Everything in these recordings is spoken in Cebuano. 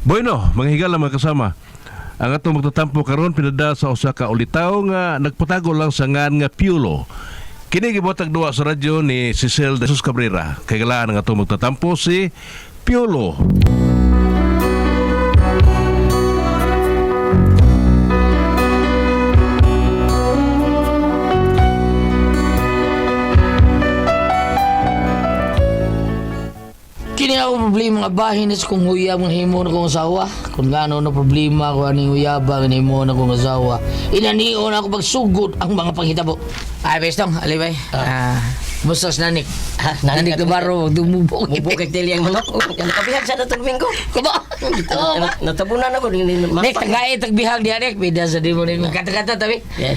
Bueno, mga higala mga kasama. Ang atong magtatampo karon pinada sa usa ka ulitaw nga nagpatago lang sa ngan nga Piolo. Kini gibotag duwa sa radyo ni Cecil de Jesus Cabrera. Kay galaan ang atong magtatampo si Piolo. Kini ako problema nga bahin is kung huyab ng himo na kong asawa. Kung gaano na problema ko aning huyaba ng himo na kong asawa. Inanion ako pagsugod ang mga panghitabo. Ay, bestong, alibay. Ah, kumusta sa nanik? Ah, Nanik nanik Navarro, dumubog. Mubok kay tili ang manok. Nakabihag sa datong linggo. Kuba? Oo ba? Natabunan ako. Nek, tagay, tagbihag diya, Nek. Bida sa di mo rin. Kata-kata, tabi. Yeah.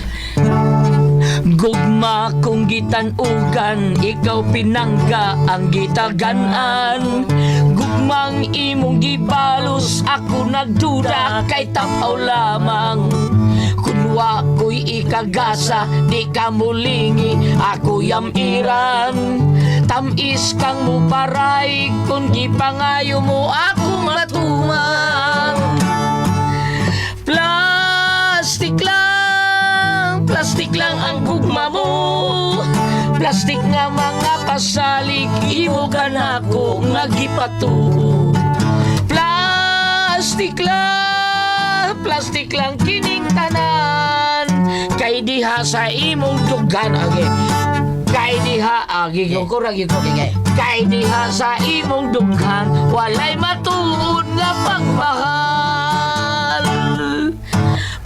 Gugma kong gitanugan, ikaw pinangga ang gitaganan. Gugmang imong gibalos, ako nagduda kay tapaw lamang. Kunwa ko'y ikagasa, di ka mulingi, ako yamiran. Tamis kang muparay, kung gipangayo mo ako matumang. Plastic lang ang gugma mo. Plastic nga mga pasalig, imo ka na ako nga gipatuo. Plastic lang kining tanan. Kay diha sa imong dugan, age. Kay diha, agi ko ko, agi ko. Kay diha sa imong dughan, walay matuod nga pagmahal.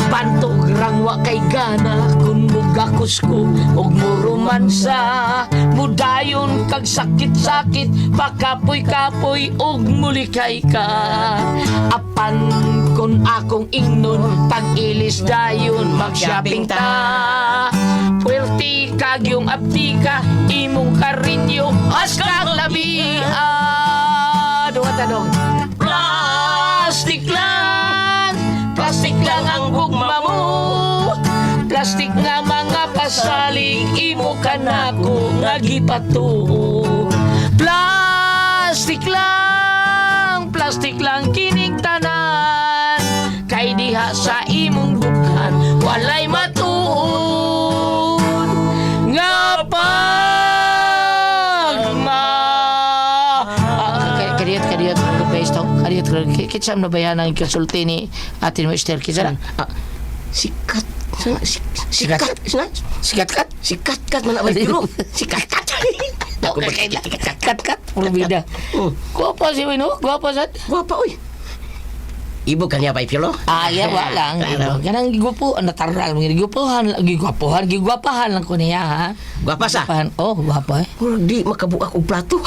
Pantog rang wa kay gana kun mugakos ko og muromansa mudayon kag sakit-sakit pakapoy-kapoy og mulikay ka apan kun akong ingnon tag-ilis dayon mag-shopping ta puwerte kag yung aptika imong karinyo hasta labi ah tanong. Plastic lang ang gugma mo. Plastic nga mga pasalig, imo ka nako nga gipatuo. Plastic lang kining tanan. Kay diha sa imong dughan, walay matuod nga pagma. Ah, kadiyot, kadiyot, besto, kadiyot, kitsam na ba yan ang konsulti ni atin mo, Esther? Kitsa na? Ah, Sikat. Sikat. Sikat. Sikat. Sikat kat? Sikat kat man abay pero. Sikat kat. Ako ba kat kat kat? Puro bida. Guwapa si Wino, guwapa sad. Guwapa oy. Ibo kanya bay pilo. Ah, yeah, wa lang. Claro. Kanang gigupo, nataral mo gigupohan, gigupohan, gigupahan lang ko niya ha. Guwapa sa. Guwapahan. Oh, guwapa eh. Urag di makabuak og plato.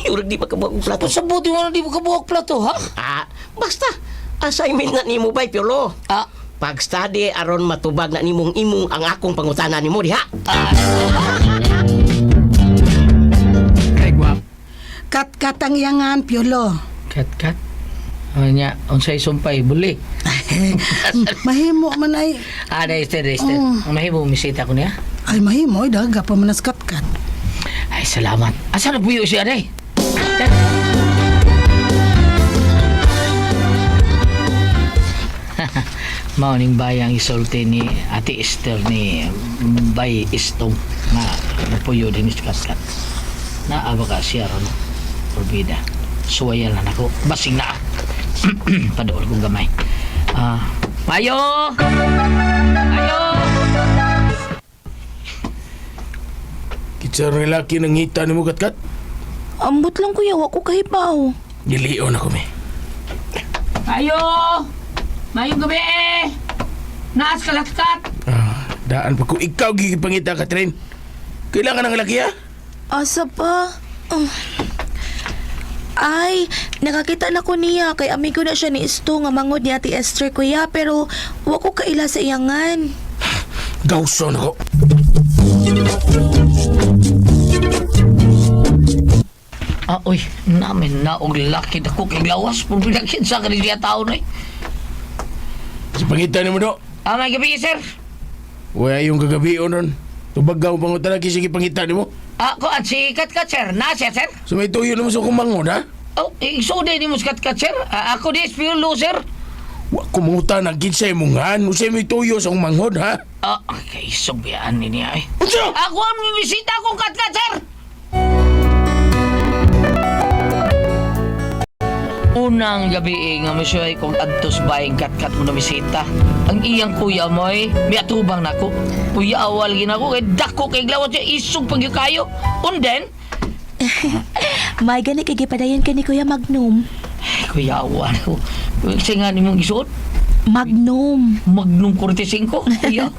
Urag di makabuak og plato. Pasabot mo na di mo kabuak plato ha? Ah, basta assignment na nimo bay pilo. Ah, Pag-study aron matubag na nimong imong ang akong pangutana nimo diha. Kat-kat ang iyangan, Piolo. Kat kat. Ano niya, unsay sumpay buli. Mahimo man ay... Ah, dahil Esther, Esther. Oh. Mahimo misita ko niya. Ay, mahimo. Ay, daga pa man as kat-kat. Ay, salamat. Asa na puyo siya, day? Mao ning bayang isulti ni Ate Esther ni Bay Istong nga napuyo din ni Katkat. Naa ba ka siya ron? Orbida. Suwayan na nako. Basing na. Padool kong gamay. Ah, Mayo! Mayo! Kitsa rin laki ng ngita ni mo katkat. Ambot lang kuya, wa ko kahibaw. Gilion ako mi. Mayo! Mayong gabi eh! Naas kalatkat! Ah, daan pa ko ikaw gigipangita Catherine. Kailangan ng laki ha? Asa pa? Ah. Ay, nakakita na ko niya kay amigo na siya ni Isto nga mangod ni Ate Esther kuya pero wa ko kaila sa iyangan. Gawson ako. Ah, uy, namin na og laki dako kay lawas puro laki sa kanila tao na eh. Sa pangita ni mo do. Ah, may gabi sir. Wala yung kagabi ron. Tubag ka mo pangutana kasi gipangita ni mo. Ah, ko at si Kat Kat sir, na sir sir. So may tuyo naman sa akong mangod ha? Oh, isuday ni mo sa Katkat, sir. Ah, ako di Piolo, sir. Wa ko mangutan ang kinsay mong han. Usay mo ituyo sa akong manghod, ha? Ah, kay isog biyaan ni niya eh. Unsa? Ako ang bisita kong Katkat, sir! Unang gabi eh, nga misuay kong adtos baying Katkat mo na bisita. Ang iyang kuya mo eh, miatubang nako. Kuya awal ginako kay dako kay glawat siya isog pag kayo. Unden, May gani kay gipadayon ka ni Kuya Magnum. ay, kuya awal ko. Kasi nga nimong isuot, Magnum. Magnum 45. Kuya,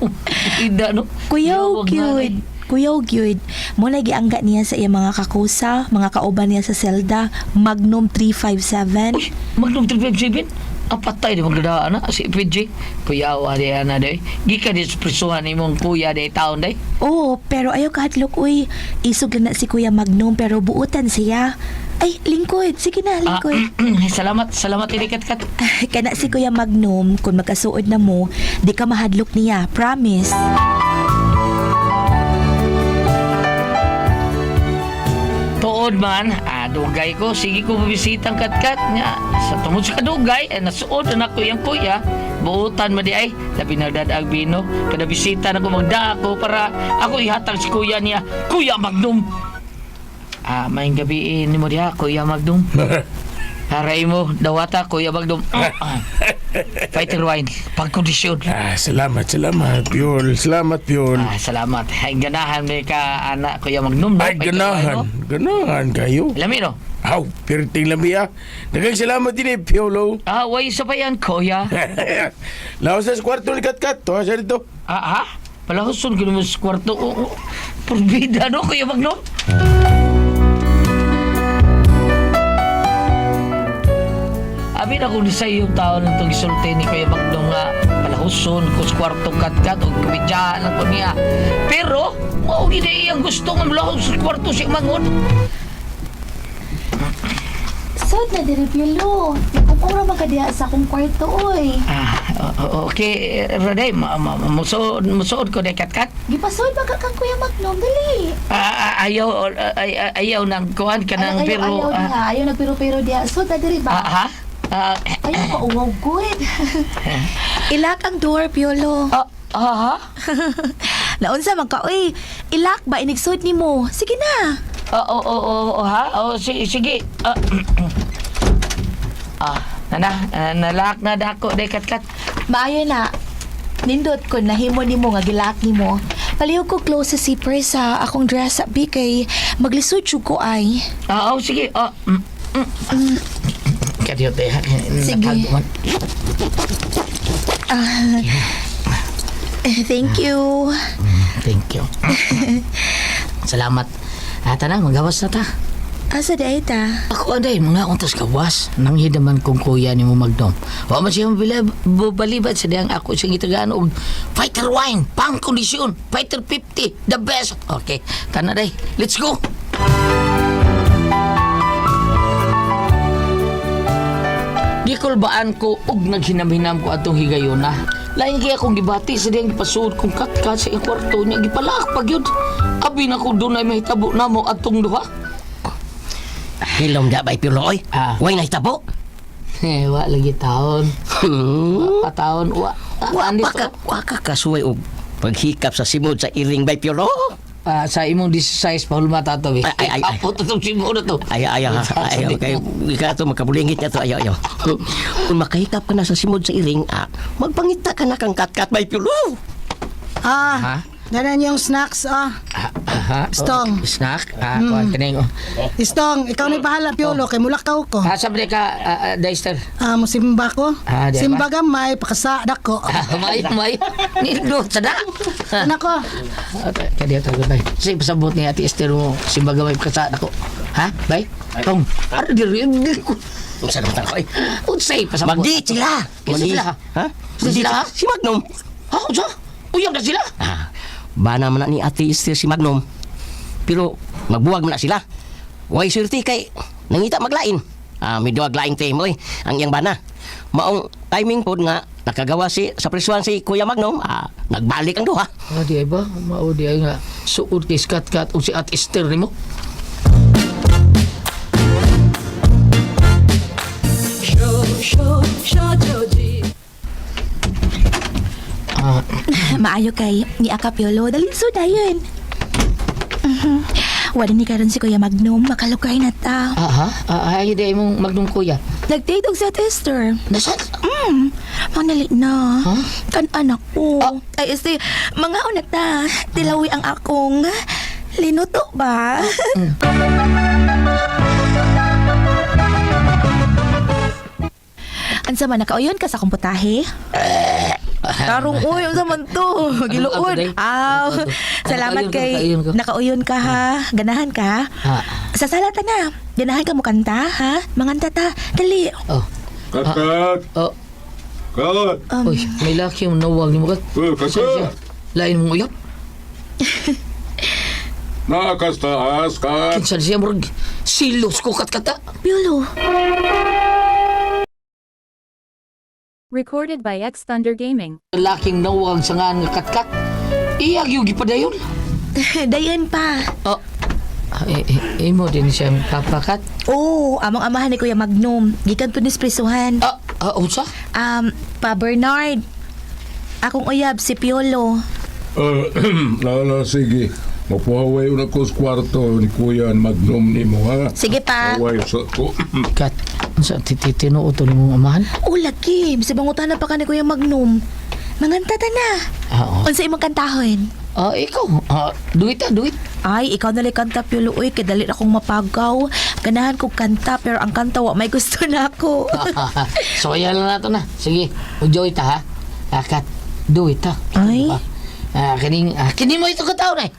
ida no. Kuya Yawag nga, eh. gyud. Kuya gyud. Mo lagi angga niya sa iyang mga kakusa, mga kauban niya sa selda, Magnum 357. Uy, Magnum 357? Apatay di magdadaan na si PJ. Kuya, wala na day. Gika di sa prisuhan ni mong kuya day taon day. Oo, pero ayaw kahadlok uy. Isog lang na si Kuya Magnum pero buutan siya. Ay, lingkod. Sige na, Ah, lingkod. salamat, salamat ini kat kat. Kana si Kuya Magnum, kung magkasuod na mo, di ka mahadlok niya. Promise. Tuod man, dugay ko, sige ko bibisitang katkat nga. Sa tungod sa kadugay, ay nasuod na ko iyang kuya. Buutan man di ay, labi na dadag bino. Kada bisita na ko magda ako para ako ihatag si kuya niya, Kuya Magnum. Ah, may gabi eh, ni mo diha, Kuya Magnum. Haray mo, dawata, Kuya Magnum. Ah. Fighter wine, pagkondisyon. Ah, salamat, salamat, Piol. Salamat, Piol. Ah, salamat. Ay, ganahan may ka, anak, Kuya Magnum. No? Ay, Fighter wine, ganahan. no? Ganahan kayo. Lami, no? Aw, pirting lami, ah. Daghang salamat din eh, Piolo. Ah, way sa pa yan, Kuya. Laos na sa kwarto ni Katkat. Tuwa siya dito. Ah, ha? Palahuson ko naman sa kwarto. Oo, oh, Purbida, no, Kuya Magnum? Abi na kung sa iyong tao nang itong isulti ni Kuya Magnum nga palahuson ko sa kwarto katkat o kabidyahan lang ko niya. Pero, mao gid iyang gusto nga malahos sa kwarto si Mangon. Sod na diri Piolo. Nagpupura man ka diha sa akong kwarto oy. Ah, okay, Roday, musuod, musuod ko de katkat. Gipasod ba ka kang Kuya Magnum dali. Ah, ah, ayaw, ay, ay, ayaw nang kuhan ka ng Ayaw, pero... ayaw ah, diha. Ayaw nagpiro-piro diha. Sod na diri ba? ah, ha? Ah, Ayaw pa uwaw good. Ilak ang door, Piolo. ah, ah, ha? Naunsa man ka, oy. Ilak ba inigsud nimo? Sige na. Ah, oo, oo, oo, ha? Oh, sige, sige. Ah, ah, nana, nalak na dako day katkat. Maayo na. Nindot ko nahimo nimo nga gilak nimo. Palihog ko close sa zipper sa akong dress sa kay maglisod jud ko ay. Ah, oh, sige. Ah, mm. Kadiyo te. Sige. Natago man. Eh, thank you. Thank you. Salamat. Ah, tana, magawas na ta. Asa di ay ta? Ako aday, mga untas gawas. Nanghidaman kong kuya ni mo Magdom. Wa man siya mabila, balibat sa diyang ako siyang itagaan og fighter wine, pang kondisyon, fighter 50, the best. Okay, tana day. Let's go. Gikulbaan ko og naghinam-hinam ko atong higayona. Lain kaya akong gibati sa diyang gipasuod kong katkat sa iyang kwarto niya gipalak pag yun. Abi na ko dunay mahitabo namo atong duha. Hilom da bay Piolo oy. Ah. Way nahitabo. Eh, wa lagi taon. Hmm. Wa taon, wa. Wa Andis pa ka, wa ka kasuway og paghikap sa simod sa iring bay Piolo. Ah, sa imong 16 pahulma ta to. Ay, ay, ay, ay. Apo to tong simod na to. Ayaw, ayaw, ha. Ayaw, kay ika to makabulingit na to, ayaw, ayaw. Kung makahikap ka na sa simod sa iring, ah, magpangita ka na kang katkat bay Piolo. Ah, Ha? danan yung snacks, ah. Ah, aha. Stong. Oh, snack. Ah, kuan kaning. oh. Istong, ikaw ni bahala, Piolo, kay mulakaw ko. Ah, sabi ka, Dexter. Ah, musimba ko. Ah, di ba? Simba gamay, pakasa dako. Ah, may may. Nindot sa da. Anak ko. Kadiyo tayo bay. Sige pasabot ni Ate Esther mo simba gamay kasa nako. Ha? Bay? Tong. Ara diri ko. Unsa naman ko, ay. Unsay pasabot? Magdi sila. Kinsa Magdi. sila? Ha? Kinsa sila? Si Magnum. Ha, unsa? Uyab na sila. Ah, bana man na ni Ate Esther si Magnum. Pero magbuwag man na sila. Way swerte kay nangita maglain. Ah, may duwag laing team oy, ang iyang bana. Maong timing pod nga nakagawa si sa prisuan si Kuya Magnum, ah, nagbalik ang duha. Ah, di ay ba? Mao di ay nga. Suod kay Skat Kat o si Ate Esther nimo. Ah, Maayo kay ni Aka Piolo. Dali so dayon. Wala ni karon si Kuya Magnum, makalukay na ta. ah, ha? Ah, ay, di mong Magnum kuya. Nag-date og sa tester. Nasaan? Manali na. Huh? Kan anak ko. Ah. Ay, este, mga una ta. Tilawi ang akong linuto ba? Ansa man, nakauyon ka sa komputahe? Tarong uy, unsa man to? Giluod. Ano, day? Aw. Ano, Salamat nakauyon ka, kay nakauyon ka. nakauyon ka ha. Ganahan ka. Ha. Sa sala ta na. Ganahan ka mo kanta ha. Manganta ta. Dali. Oh. Kakat! Oh. Kakat! Uy, may laki yung nawag ni mo kat. Uy, kakat! Lain mong uyap. Naakas taas, kat! Kinsan siya murag silos ko kat kata. Piolo. Recorded by X Thunder Gaming. Laking nawag sa ngan nga katkat. Iyag yung gipadayon. Dayon pa. Oh. Ah, eh, eh, imo din siya papakat. Oo, among amahan ni Kuya Magnum. Gikan po ni sa prisuhan. Ah, ah, unsa? Pa Bernard. Akong uyab si Piolo. Lala, sige. Mapuhaway na ko sa kwarto ni Kuya Magnum ni mo, ha? Sige pa. Haway sa ko. Kat, unsa titinuo to ni mong amahan? Oh, lagi. Bisa bangutan na pa ka ni Kuya Magnum. Manganta ta na. Ah, oh. Unsa imong kantahon? Ah, ikaw. Ah, duit ah, duit. Ay, ikaw na lang kanta, Piolo. Uy, kay dali na akong mapagaw. Ganahan kong kanta, pero ang kanta wa may gusto na ako. So, ayan lang nato na. Sige, enjoy ta ha. Ah, kat, duit ta. Ay. Ah, kining, ah, kini mo ito kataon eh.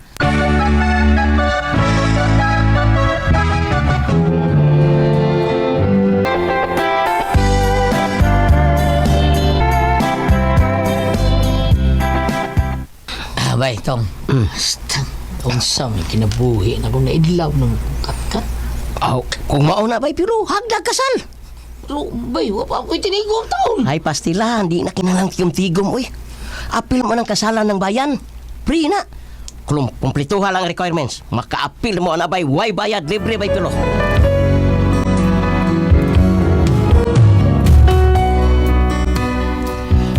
Ah, bay, tong. Basta, unsa may kinabuhi na kung naidlaw ng katkat. Aw, kung mauna bay pero hagdag kasal. Pero, bay, wa pa ako'y tinigong taon. Ay pastila, hindi na kinalang tigom-tigom uy. Apil mo ng kasalan ng bayan. Free na. Kung kumplituha lang ang requirements, makaapil mo na bay, way bayad, libre bay pilo.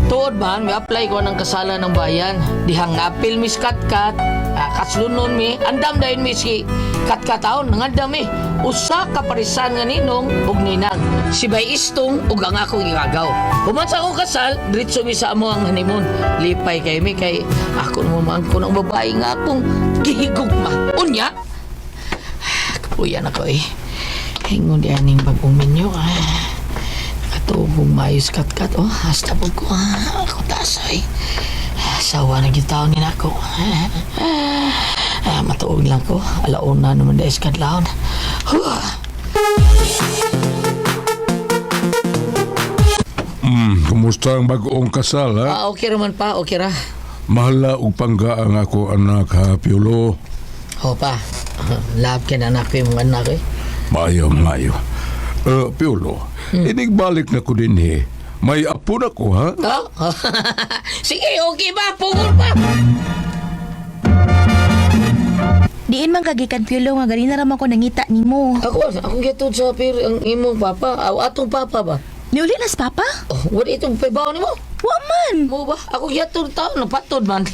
Tuod man, may apply ko ng kasalan ng bayan. Dihang apil mis katkat, ah, kaslunon mi, andam dayon mi si katkataon, nangandam mi. Usa ka parisan nga ninong ug ninang. Si Bay Istong ug ang akong igagaw. Human sa akong kasal, diretso mi sa amo ang honeymoon. Lipay kay mi kay ako naman ko ng babae nga akong gihigugma. Unya, kapuyan ako eh. Hingon di aning bagong minyo ah. Katubong maayos katkat. Oh, hasta po ko. Ah, ako tasay. Sawa na gitaw ni nako. Ah, matuog lang ko. Alauna naman dahil sa kadlawon. Huh. Kumusta ang bagoong kasal, ha? Ah, okay raman pa, okay ra. Mahala og pangga ang ako anak, ha, Piolo? Ho pa. Love ka na anak ko yung mga anak eh. Maayo, maayo. Piolo, inigbalik na ko din, eh. May apo na ko, ha? Oh? Sige, okay ba? Pungol pa! Diin man kagikan Piolo nga ganina ra man ko nangita nimo. Ako, ako gitod sa pir ang imong papa. Aw, atong papa ba? Niuli na si Papa? Oh, wala itong pabaw nimo. Wa man. Mo ba? Ako gitod taon, napatod man.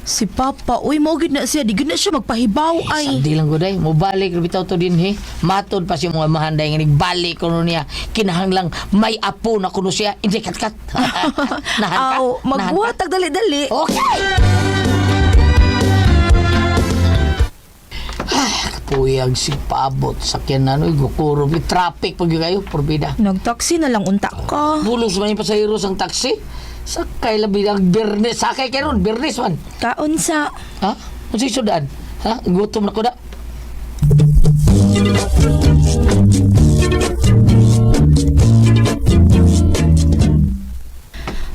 Si Papa, uy, mo gid na siya. Di gid na siya magpahibaw ay. Sabdi lang ko day, mobalik ra bitaw to dinhi. Matod pa siya mga mahanday nga nagbalik kuno niya. Kinahanglang may apo na kuno siya, hindi katkat. Nahan ka? Aw, Nahan ka? magbuhat tag dali-dali. Okay. Ah, kapuyag si paabot sa kinan oy gukuro may traffic pag kayo porbida. Nagtaksi na lang unta ka. Bulos man yung pasahero sang taxi. Sakay labi ang Birnes, sakay karon Birnes man. Kaon sa Ha? Unsay sudan? Ha? Gutom na ko da.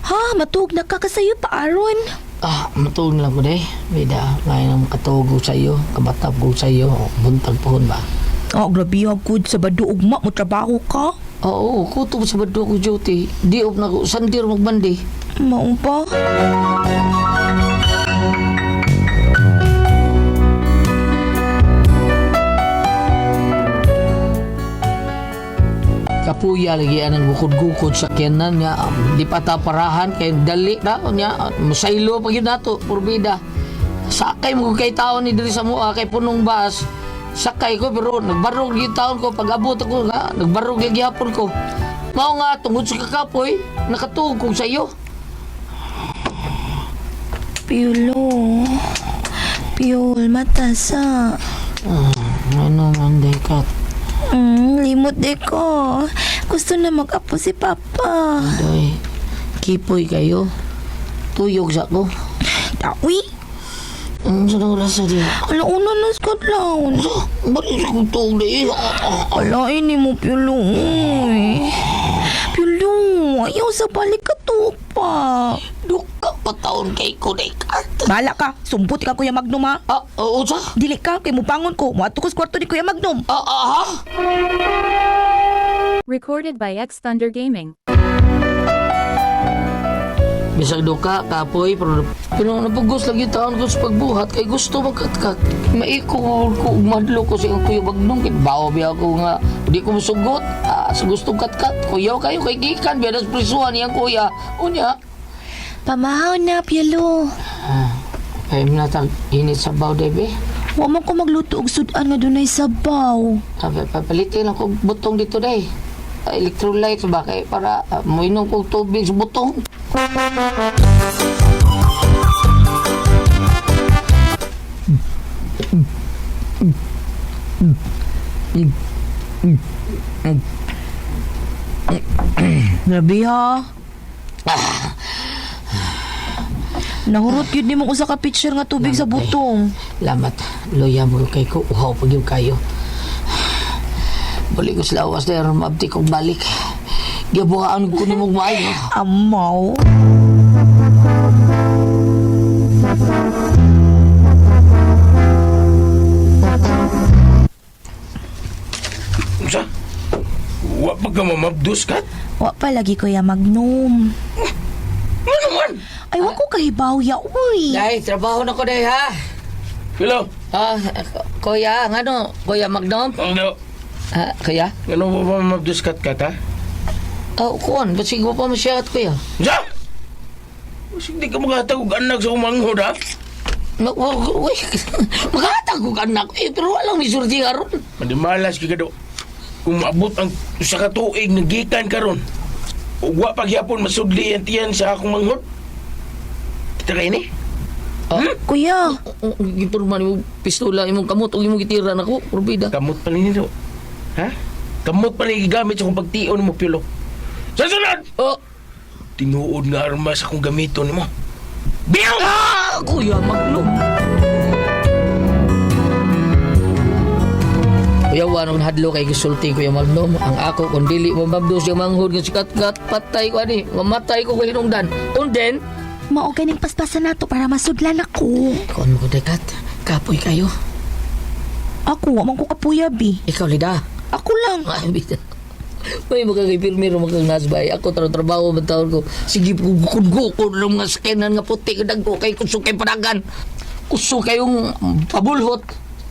Ha, matug na ka kasayo pa aron. Ah, matulog lang ko day. Bida, may nang katugo sa iyo, kabatap ko sa iyo, buntag pohon ba? Oh, grabe gud sa bado ugma mo trabaho ka. Oo, kutob sa bado ko duty. Di op na ko, sandir magbandi. Mao pa. Kapuya lagi anang gukod-gukod sa kenan nga di pa ta parahan kay dali na nya musaylo pa gyud nato purbida. Sakay mo kay taon ni diri sa mua kay punong bus. Sakay ko pero nagbarog gyud taon ko pag abot ako nga nagbarog gyud gihapon ko. Mao nga tungod sa kakapoy nakatuog ko sa iyo. Piolo. Piol, matasa. Ano man day kat? Limot de ko. Gusto na mag-apo si Papa. Day, kipoy kayo. Tuyog sa ko. Tawi. Ano sa oras sa diya? Alauna na sa kadlawon. Balik sa kong tuog day. Alain ni mo, Piolo. Uy. Piolo, ayaw sa balik ka pa. Duka pa taon kay ko day kat. Bala ka, sumpot ka Kuya Magnum ha. Ah, oo sa? Dili ka, kay mubangon ko. Muadto ko sa kwarto ni Kuya Magnum. Ah, ah, ha? Recorded by X Thunder Gaming. Bisag duka, kapoy, pero, pero napugos lagi taon ko sa pagbuhat kay gusto magkatkat. Maiko ko, madlo ko sa iyong kuya Magnum. Kay bawo biya ako nga, di ko musugot. Ah, sa gustong katkat, kuyaw kayo kay gikan, biya nas prisuhan niyang kuya. Unya, Pamahaw na, Piolo. Ah, kay natag init sa baw, debe. Wa man ko magluto og sudan nga dunay sabaw. Sabi, papalitin ako butong dito day. Ah, electrolytes ba kay para moinom kog tubig sa butong. Grabe ha. Nahurot yun nimo usa ka pitcher nga tubig sa butong. Lamat, loya mo kay ko uhaw pag yung kayo. Balik ko sa lawas dahil maabti kong balik. Gibuhaan ko ni mong maayo. Amaw. Unsa? Wa pa ka mamabdos kat? Wa pa lagi Kuya Magnum. Ano naman? Ay, wa ko kahibaw ya, uy. Day, trabaho na ko day ha. Hello? Ah, kuya, ngano? Kuya Magnum? Ano? Ah, kuya? Ano ba ba mamabdos kat kat ha? Oh, kuan, basig mo pa masyat kuya. Unsa? Basig di ka makatag og anak sa umanghod ha? Uy, makatag ko anak eh, pero walang misurti karon. Mandimalas kay kado. Kung maabot ang usa ka tuig nga gikan karon. Ug wa pagyapon masudli ang tiyan sa akong manghod. Kita kay ni? Kuya, Gipurma nimo pistola imong kamot ug imong gitira nako, kurbida. Kamot pa nito. Ha? Kamot pa ni gigamit sa akong pagtion mo pilo. Sa sunod! Oh, Tinuod nga armas akong gamiton nimo. Biyaw! ah, kuya Magnum. Kuya wa nung hadlo kay gisulti Kuya Magnum ang ako kung dili mo mabdos yung manghod nga sikat-kat patay ko ani mamatay ko kay hinungdan unden mao ganing paspasan nato para masudlan ako. kon mo dekat kapoy kayo Ako, wa man ko kapuya, bi. ikaw lida. Ako lang. Ay, bida. May mga kay pirmiro mga nasbay. Ako tra trabaho man taon ko. Sige, gukod-gukod ng mga skenan nga puti kadagko kay kusog kay panagan. Kusog kayong pabulhot.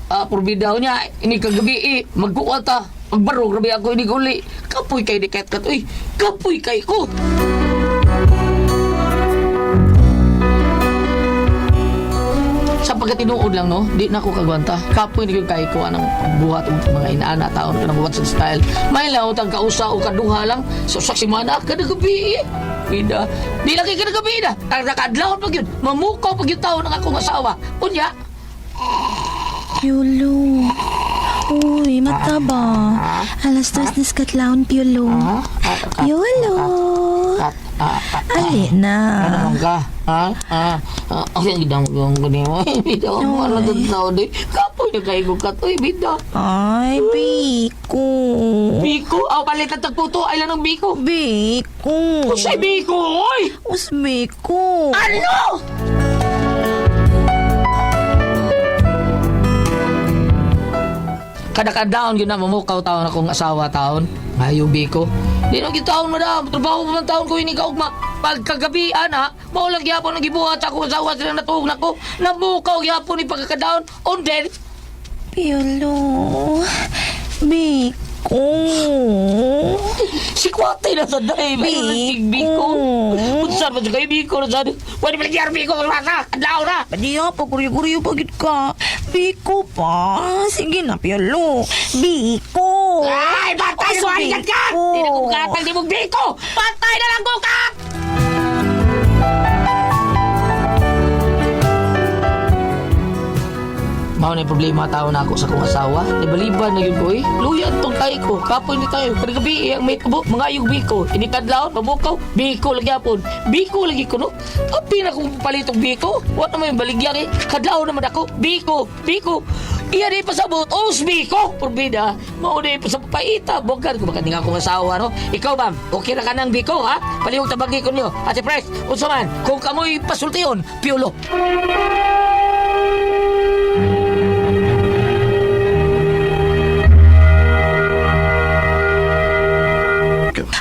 Ah, purbida niya ini kagabi eh, magkuha ta. Pagbaro grabe ako ini guli. Kapoy kay di kat kat uy. Kapoy kay ko. Sa pagkatinuod lang no, di na ako kagwanta. Kapoy ni kay ko anang buhat og mga inaana taon kanang buhat sa style. May laot ang kausa o kaduha lang sa usak si mana kada gabi. Eh. Bida. Di lang kay kada gabi na. Ang nakadlawon pag yun. Mamukaw pag yun taon ang akong asawa. Unya, Piolo. Uy, mata ba? 2:00 ni Skatlaon, Piolo. Piolo. Ali na. Ano man ka? Ha? Ha? Ah, ang gidang yung gani mo. Bida, ang ano tao di. Kapoy na kayo ko katoy, bida. Ay, Biko. Biko, aw palit ang tagputo, ay lang ng biko. Biko. Usay biko, oy! Us, Biko. Ano? Kada kadaon yun na mamukaw taon akong asawa taon. Ayaw biko. Di na taon madam, trabaho pa man taon ko ini kaugma. Pagkagabi ana, mao lang gyapon ang gibuhat sa akong asawa sila natuog nako. Namukaw gyapon ni pagkakadaon. Unden, Piolo. Biko. Biko. Si Kwate na sa day. Biko. Biko. Unsa man kayo Biko na sa. Wala pa gyar Biko rasa. Adlaw na. Diya pa, kuryo-kuryo pa gid ka. Biko pa. Sige na, Piolo. Biko. Ay, patay Ay, mo ari ka. Biko. Di na ko katang di mo Biko. Patay na lang ko ka. Mao na yung problema tao na ako sa kong asawa. Nibaliban na yun ko eh. Luya tong tayo ko. Kapoy ni tayo. Kada gabi eh, ang may kabo, mga ayog biko. Inikadlaon, mabukaw, biko lagi apon. Biko lagi ko no. Api na kong palitong biko. Wa na may baligyan eh. Kadlaon naman ako. Biko, biko. Iya di pasabot. Os biko. Porbida. Mao na yung pasabot. Paita. Bukan ko baka nga akong asawa no. Ikaw ma'am, okay na ka ng biko ha? Palihog tabagi ko niyo. Ate Price, unsa man, kung kamoy pasultiyon, piulo.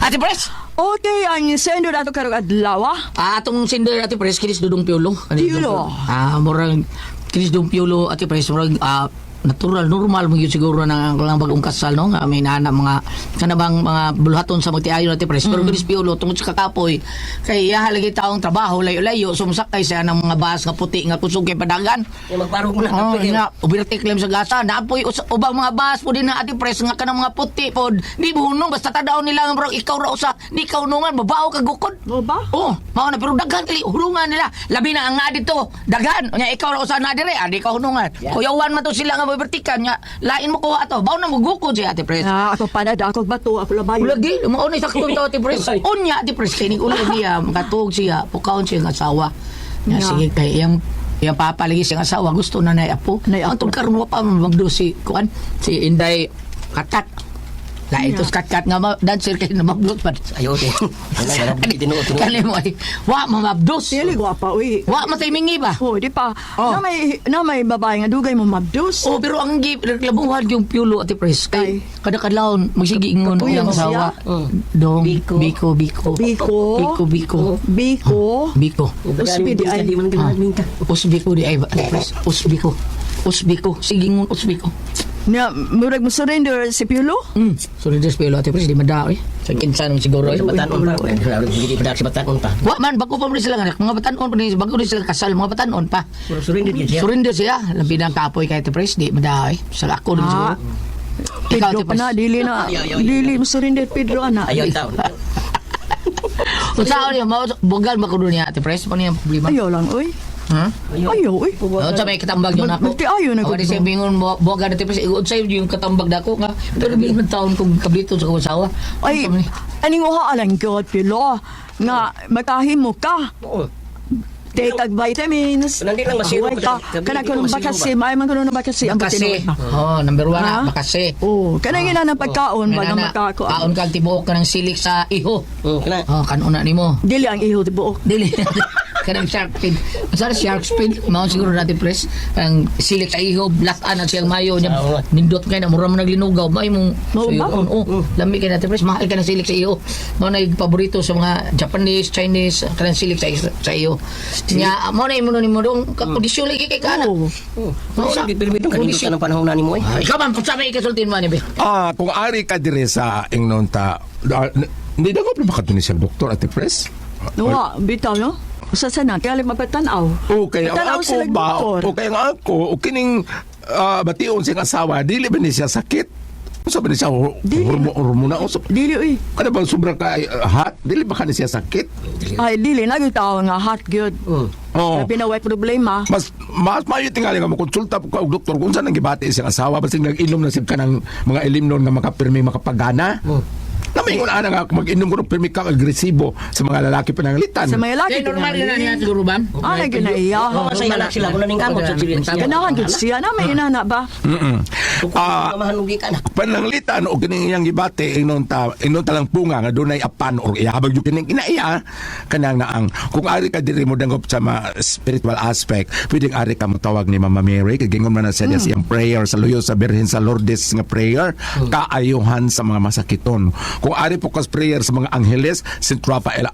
Ate Price! Okay, ang sender ato karong adlaw ah. Ah, atong sender Ate Pres, kinis Dudong Piolo. Ano yung Piolo. Dudong Ah, murag kinis Dudong Piolo Ate Pres, murag natural normal mo gyud siguro na ang lang bagong kasal no nga may nana mga kana bang mga bulhaton sa magtiayon Ate Pres pero kinis Piolo tungod sa kakapoy kay iya lagi taong trabaho layo-layo sumasakay siya ng mga bus nga puti nga kusog kay padagan. Magparog mo na. Oh, nga, overtake lang sa gasa. Naapoy ubang mga bus po din na Ate Pres nga kanang mga puti pod. Di mo hunong basta tadaw nila nga murag ikaw ra usa. Di ka hunungan babaw ka gukod. Mo ba? Oh, mao na pero daghan kali hulungan nila. Labi na ang nga dito, daghan. Nya ikaw ra usa na dire, adi ka hunungan. Kuyawan man to sila nga mobertikan nya lain mo kuha ato. Baw na mo gukod si Ate Pres. Ah, ako panad ako bato, ako labayo. Lagi, mao na sakto to Ate Pres. Unya Ate Pres kay ning ulo niya makatuog siya, pukawon siya ang asawa. Nya Nga. sige kay iyang iyang papa lagi siyang asawa gusto na nay apo. Nay apo. Ang tug karon wa pa magdo si kuan si Inday Katat. Lain tos katkat nga dancer kay namabdot pa. Ayo di. Wala wala tinuod tinuod. Kali mo ay wa mamabdos. Dili gwapa uy. Wa matay mingi ba? Oh, di pa. Oh. Na may babae nga dugay mo mabdos. Oh, pero ang gi reklamuhan yung piulo Ate Pres kay Ay. kada kadlawon magsige ingon Kapuyo ang mo asawa. siya? Dong Biko. biko biko Biko. biko biko Biko. biko. Usbi di ay. Di man ginaminta. Usbiko di ay Ate Pres. Usbiko. Usbiko. Sige ingon usbiko. Nya murag mo surrender si Piolo. Sorry des piulo Ate Pres di madao eh. Sa kinsa naman siguro eh. Sa batanon pa. Hindi pa sa batanon pa. Wa man bago pa man sila nga mga batanon pa ni bago ni sila kasal mga batanon pa. Pero surrender gyud siya. Surrender siya. Labi na ang kapoy kay Ate Pres di madao eh. Sa ako din siguro. Ah. Ikaw, Pedro Ate pa Pres. na, dili na. Dili mo surrender Pedro ana. Ayaw taon. Kung saan niya, bugal makudo niya, Ate Pres, ano yung problema? Ayaw lang uy. Hmm? Ayaw uy. Oh, sa may katambag yun ako. Magtiayo na Ako gud di siya ko. bingon mo, bugal Ate Pres, igod sa'yo yung katambag dako nga. Pero bilang taon kong kablito sa kawasawa. Ay, aning uha alang God Piolo nga makahimo ka. Oo. Take ag vitamins. Nandito lang masiro Huwag ka. pa. Kana kuno bakasi, may man kuno bakasi ang Bakasi. tinuod. Oh, number one Ha? na, bakasi. Oh, kanang ina ng pagkaon ba nga Kanana, makako. Kaon kag tibuok ka ng silik sa iho. Kana. Oh, kanuna nimo. Dili ang iho tibuok. Dili. Kanang shark fin. Ang shark fin? Mao siguro natin press. Ang silik sa iho, black-an at siyang mayo niya. Oo. Nindot kay na mura mo naglinugaw. May mong Mao ba? suyon. Oh, lami kay natin press. Mahal ka ng silik sa iho. Mao na yung paborito sa mga Japanese, Chinese, kanang silik sa iho. Nya mao na imo nimo dong kondisyon lagi kay kana. Oh. Mao na. Pero bitong kanindot ka ng panahon na nimo eh. Ah, Ikaw man kung sa may ikasultin mo ani be. Ah, kung ari ka dire sa ingnon ta, hindi na ko pa ni siya doktor Ate Pres. Nuwa, bitaw no? Usa sa na kaya mapatan-aw. Okay, ang Patanaw ako sila ba, doktor. okay ang ako, o kining bation siyang asawa, dili ba ni siya sakit? Unsa ba ni siya Dili. hormona? Unsa Dili uy. kada ba sobra ka hot? Dili ba ka ni siya sakit? Ay dili na gyud tao nga hot gyud. Oh. Labi na way problema. Mas mas maayo tingali nga mokonsulta po ka og doktor kung saan ang gibati siyang asawa basta nag-inom na siya kanang mga ilimnon nga makapirmi makapagana. Namingon ana nga mag-inom ko ng pirmi ka agresibo sa mga lalaki pananglitan. Sa mga laki Kay normal na niya siguro ba? Ah, lagi na iya. Oo, sa anak sila kung naning kamot sa sila. Ganahan gyud siya na may inana ba? Ah, Mahanugi ka na. Pananglitan og kining iyang gibati ingnon ta lang punga nga dunay apan or ihabag yung kining kinaiya kanang naang kung ari ka diri mo dangop sa mga spiritual aspect, pwedeng ari ka motawag ni Mama Mary kay gingon man na siya sa iyang prayer sa luyo sa Birhen sa Lourdes nga prayer kaayuhan sa mga masakiton. Kung ari po kas prayer sa mga angheles, Saint Raphael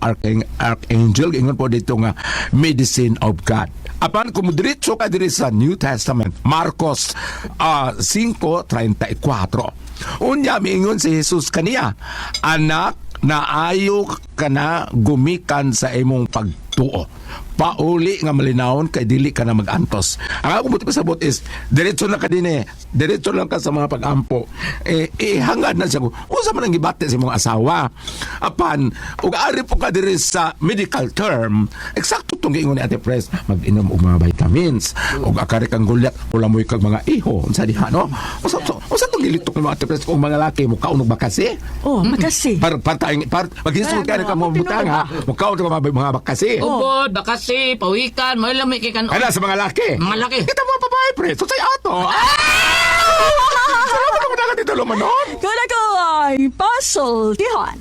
Archangel gingon po dito nga medicine of God. Apan kung diretso ka diri sa New Testament, Marcos 5:34. Unya miingon si Jesus kaniya, "Anak, naayo ka na gumikan sa imong pagtuo. Pauli nga malinawon kay dili ka na magantos." Ang akong buti pasabot is diretso na ka din eh. Diretso lang ka sa mga pag-ampo. Eh, ihangad na siya ko. Unsa man ang gibati sa imong asawa? Apan, ug ari po ka diri sa medical term, eksakto tong giingon ni Ate Pres, mag-inom og mga vitamins, ug akari kang gulyat, ulamoy kag mga iho, unsa diha no? Unsa tong gilitok ni mga Ate Pres kung mga laki mo kaon og bakasi? Oh, makasi. Par par tayong par maghisod ka na ka mo butang ha. Mukaon ka mga bakasi. Ubod, bakasi, pawikan, may lamig kay kanon. Ano sa mga laki? Mga laki. Kita mo babae pre. So say ato. Ah! Salamat ako na dito lumanon. Kada ko ay pasultihan.